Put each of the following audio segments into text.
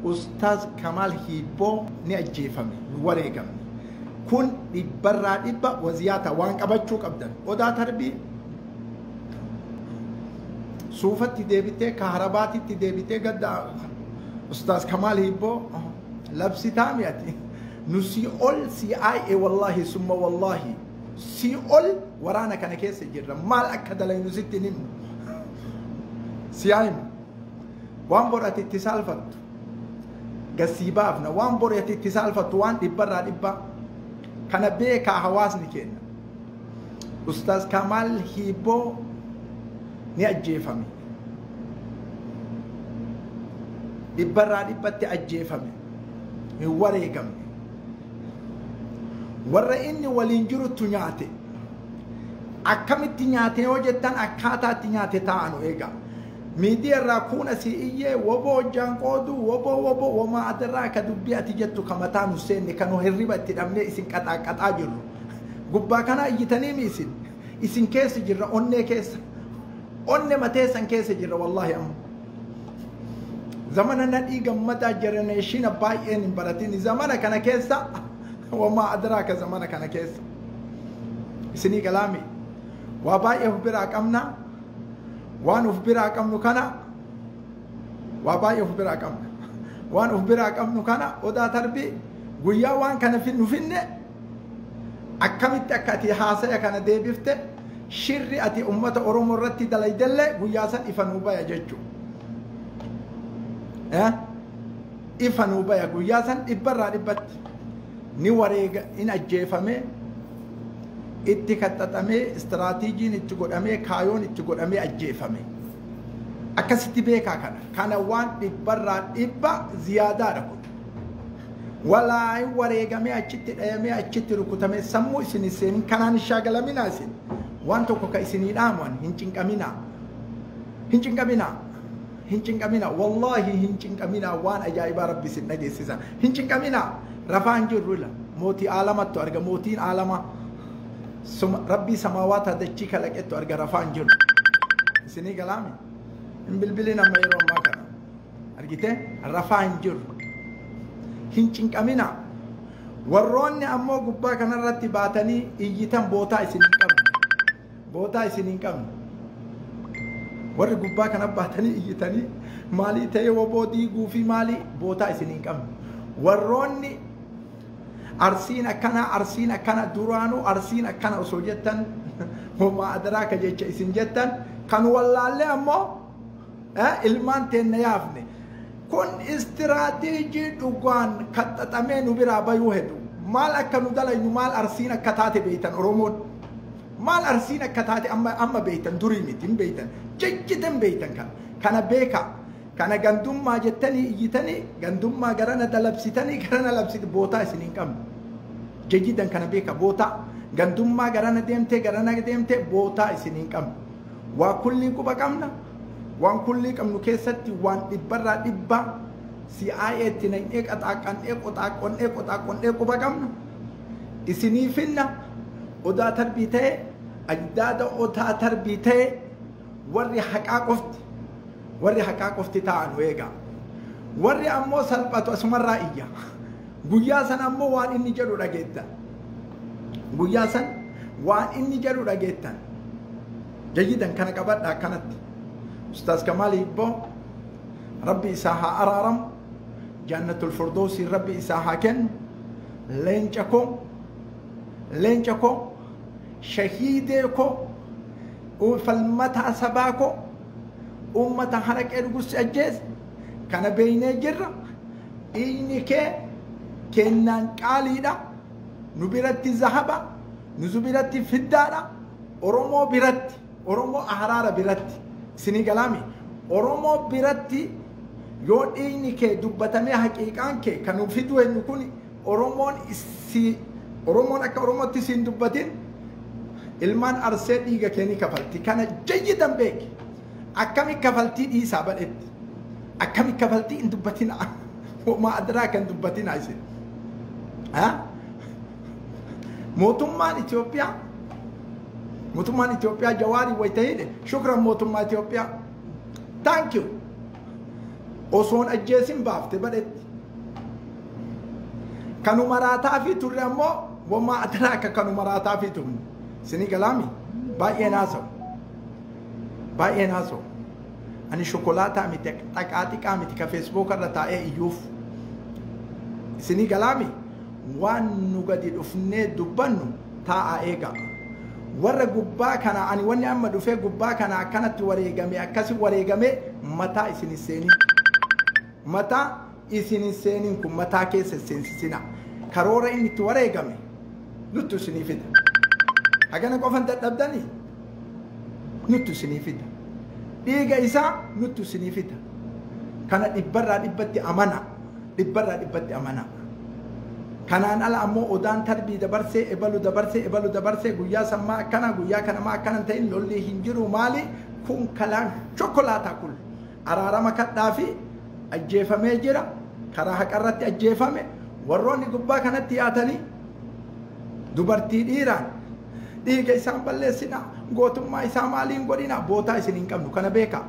Ustaaz Kamaal Hiibboo ni ajjeefame, ni wareegamne. Kun dhibbarraa dhibba waziyaata waan qabachuu qabdan. Odaa Tarbii suufatti deebitee kaarabaatitti deebitee gadda Ustaaz Kamaal Hiibboo labsitaa mi'ati. Nu si ol CIA, wallahi summa wallahi si ol waraana kana keessa jirra. Maal akka dalaynu sitti hin himnu. Si haa himu. Waan borati itti saalfattu. Gasii baafna waan borati itti saalfattu waan dhibbarraa dhibba. Kana beekaa hawaasni keenya. Ustaaz Kamaal Hiibboo ni ajjeefame. Dhibbarraa dhibbatti ajjeefame. Hin wareegamne. Warra inni waliin jirutu nyaate. Akkamitti nyaate yoo jettan akkaataatti nyaate taa'anu eegaa. Miidiyaa irraa kuuna si iyyee woboo hojjaan qoodu woboo woboo womaa adarraa ka dubbii ati jettu ka mataa nu seenne kan nu hirriba itti dhabnee isin qaxaaqaxaa jirru. Gubbaa kana iyyitanii mi isin? Isin keessa jirra onnee keessa. Onne mateessan keessa jirra wallahi amma. Zamana Nadhii Gammadaa jenereeshina baay'een hin baratin zamana kana keessa wamaa adaraa ka zamana kana keessa. Isinii galaami. Waa baay'ee of biraa qabna. Waan of biraa qabnu kana waa baay'ee of biraa qabna. Waan of biraa qabnu kana Odaa Tarbii guyyaa waan kana nu finne akkamitti akka ati haasaya kana deebifte shirri ati ummata Oromoo irratti dalaydellee guyyaa san ifa nuu baya jechuudha. Ifa nuu baya guyyaa san dhibbarraa dhibbatti ni wareega in ajjeefame itti kaxaxamee istiraatiijiin itti godhamee kaayoon itti godhamee ajjeefame. Akkasitti beekaa kana. Kana waan dhibbarraa dhibba ziyaadaadha kun. Walaa wareegamee achitti dhayamee achitti rukutamee sammuu isin hin seenin kanaan hin shaagalaminaa isin. Waan tokko ka isinii dhaaman hin cinqaminaa. Hin cinqaminaa. Hin cinqaminaa. Wallaahi hin cinqaminaa waan ajaa'ibaa rabbi isin dhageessisa. Hin cinqaminaa. Rafaa hin jirru ila. Mootii aalamattu arga mootiin aalamaa. Rabbii samaawaata dachii kalaqettu arga rafaa hin jirru. Isinii galaami. Hin bilbilin amma yeroo ammaa kana. Argitee rafaa hin jirru. Hin cinqaminaa. Warroonni ammoo gubbaa kanarratti baatanii iyyitan bootaa isin hin qabne. Bootaa isin hin qabne. Warri gubbaa kana baatanii iyyitanii maalii ta'ee woboo diiguu fi maalii bootaa isin hin qabne. Warroonni Arsiin akkana Arsiin akkana duraanuu Arsiin akkana osoo jettan homaa adaraa ka jecha isin jettan kan wallaallee ammoo ilmaan teenna yaafne. Kun istiraatiijii dhugaan kaxaxamee nu biraa bayuu hedu. Maal akka nu dalaynu maal Arsiin akka taate beeytan Oromoon. Maal Arsiin akka taate amma beeytan durii miti hin beeytan. Jejjitan beeytan kana. Kana beekaa. Kana gandummaa jettanii iyyitanii gandummaa garana dalabsitanii garana labsite bootaa isin hin qabne. Jejjitan kana beekaa bootaa. Gandummaa garana deemtee garana deemtee bootaa isin hin qabne. Waa kullii quba qabna. Waan kullii qabnu keessatti waan dhibbarraa dhibba CIA itti naqnee qaxaaqannee qoxaaqonnee qoxaaqonnee quba qabna. Isinii finna Odaa Tarbii ta'e ajdaada Odaa Tarbii ta'e warri haqaa qofti warri haqaa qofti taa'an eegaa. Warri ammoo salphatu asumarraa iyya. Guyyaa san ammoo waan inni jedhu dhageettan. Guyyaa san waan inni jedhu dhageettan. Jayyidan kana qabadha akkanatti. Ustaaz Kamaal Hiibboo Rabbi isaa haa araaramu. Jannatul Firdawsii Rabbi isaa haa kennu. Leenca koo leenca koo shahiidee koo falmataa sabaa koo uummata Haraqee dhugussi ajjeese kana beeynee jirra. Dhiigni kee kennaan qaaliidha. Nu biratti zahaba, nu biratti fiddaadha. Oromoo biratti, Oromoo Aharaara biratti, isinii galaami. Oromoo biratti yoo dhiigni kee dubbatamee haqiiqaan kee kan nu fiduu hennu kun Oromoon si Oromoon akka Oromootti siin dubbatin ilmaan Arsee dhiiga kee ni kafalti. Kana jayyidan beeki. Akkami kafaltii dhiisaa badhetti. Akkami kafaltii hin dubbatina. Homaa adaraa kan dubbatina isin. Mootummaan Itoophiyaa mootummaan Itoophiyaa Jawaarii wayita hidhe shukran mootummaa Itoophiyaa. Thank you. Osoon ajjeesin baafte badhetti. Kanuma raataa fi turre ammoo wamaa adaraaka kanuma raataa fi turre. Isinii galaami baay'een haasa'u. Baay'een haasa'u. Ani shokolaataa miti xaqaa xiqqaa miti ka feesbuuk irra taa'ee iyyuuf. Isinii galaami waan nu gadi dhufnee dubbannu taa'aa eegaa. Warra gubbaa kana ani wanni amma dhufee gubbaa kana akkanatti wareegame akkasi wareegame mataa isin seenin. Mataa isin seenin kun mataa keessa seensisina. Karoora inni itti wareegame nuttu isinii fida. Hagana qofan dadhabdanii nuttu isinii fida. Dhiiga isaa nuttu isinii fida. Kana dhibbarraa dhibbatti amana. Dhibbarraa dhibbatti amana. Kanaan ala ammoo odaan tarbii dabarsee ebalu dabarsee ebalu dabarsee guyyaa sammaa akkana guyyaa kanamaa akkana ta'in lolli hin jiru maali kun kalaan chokolaataa kun araarama kadhaa fi ajjeefamee jira karaa haqarratti ajjeefame warroonni gubbaa kanatti yaatanii dubartii dhiiraan dhiiga isaan balleessina gootummaa isaa maaliin godhina bootaa isin hin qabnu kana beekaa.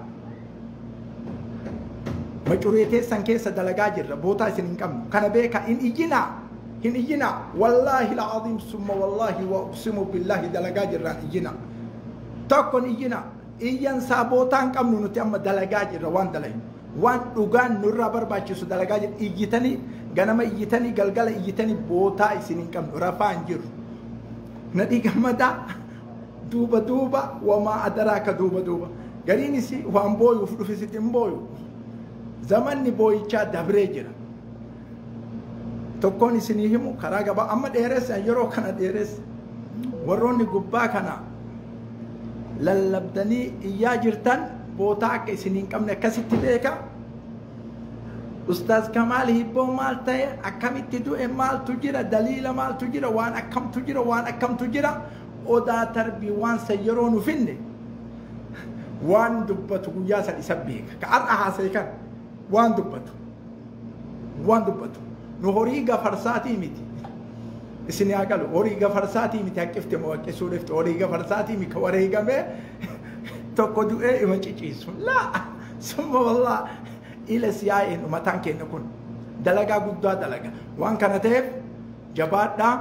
Macuree teessan keessa dalagaa jirra bootaa isin hin qabnu kana beekaa hin iyyinaa. Hin iyyina wallaahi alcaziim summa wallaahi wa uqsimu billaahi dalagaa jirraan iyyina tokkon iyyina iyyansaa bootaa hin qabnu nuti amma dalagaa jirra waan dalaynu waan dhugaan nurraa barbaachisu dalagaa jirra iyyitanii ganama iyyitanii galgala iyyitanii bootaa isin hin qabnu rafaa hin jirru nadhii gammadaa duuba duuba wamaa adaraaka duuba duuba gariinis waan booyuuf dhufisitti hin booyu zamanni booyichaa dabree jira. Tokkoon isinii himu karaa gabaa amma dheeressa yeroo kana dheeressa warroonni gubbaa kana lallabdanii iyyaa jirtan bootaa akka isinii hin qabne akkasitti beeka. Ustaaz Kamaal Hibboo maal ta'e akkamitti du'e maaltu jira daliila maaltu jira waan akkamtu jira waan akkamtu jira odaa tarbii waan san yeroo nu finne waan dubbatu guyyaa san isa beeka ka har'a haasa'e kan waan dubbatu waan dubbatu. Nu horii gafarsaatii miti. Isin haa galu horii gafarsaatii miti haqqifte moo haqqisuu dhifte horii gafarsaatii miti ka wareegamee tokko du'ee ima ciciisu. Laa summa wallaa ila siyaa'een mataan keenya kun dalagaa guddaa dalaga. Waan kana ta'eef jabaadhaa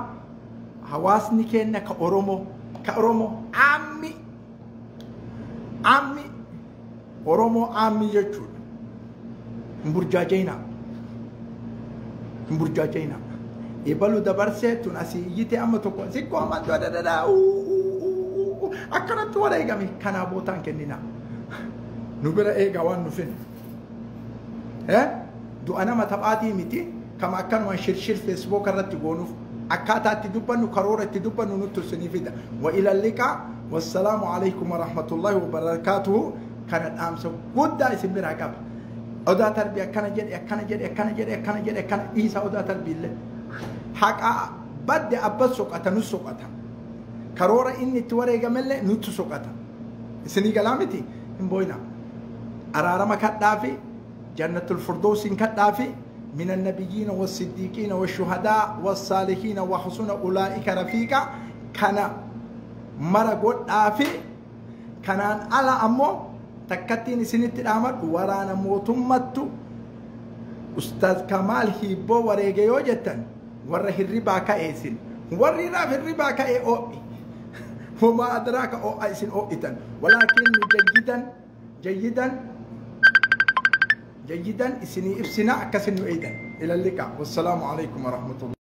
hawaasni keenya ka Oromoo ammi ammi Oromoo ammi jechuudha. Hin burjaajeenaa. Hin burjaajeenaa. Ebalu dabarsee tun asii iyyitee amma tokko sikkoo amma dadadadaa akkanatti wareegame kanaa bootaan kenninaa. Nu bira eegaa waan nu finne. Du'a nama taphaatii miti kama akkanuma shirshir feesbuuk irratti goonuuf akkaataa itti dubbannu karoora itti dubbannu nutti isinii fida. Wa ila liqaa wassalaamu alaykum warahmatullaahi wabarakaatuhu kana dhaamsa guddaa isin biraa qaba. Odaa tarbii akkana jedhe akkana jedhe akkana jedhe akkana jedhe akkana dhiisa odaa tarbiillee. Haqa badde abbas soqata nu soqata. Karoora inni itti wareegamellee nutti soqata. Isinii galaa miti hin booyina. Araarama kadhaa fi jannatul firdawsiin kadhaa fi من النبيين والصديقين والشهداء والصالحين وحسن أولئك رفيقا كان مرقود آفي كان على أمو تكتين سنة الأمر ورانا موتمتو أستاذ كمال هيبو وريجيو جتن وره الربا كأيسن وري راف الربا كأي أو وما أدراك أو أيسن أو إتن ولكن جيدا جيدا جيدا إسني إبسنا كسن إيدا إلى اللقاء والسلام عليكم ورحمة الله.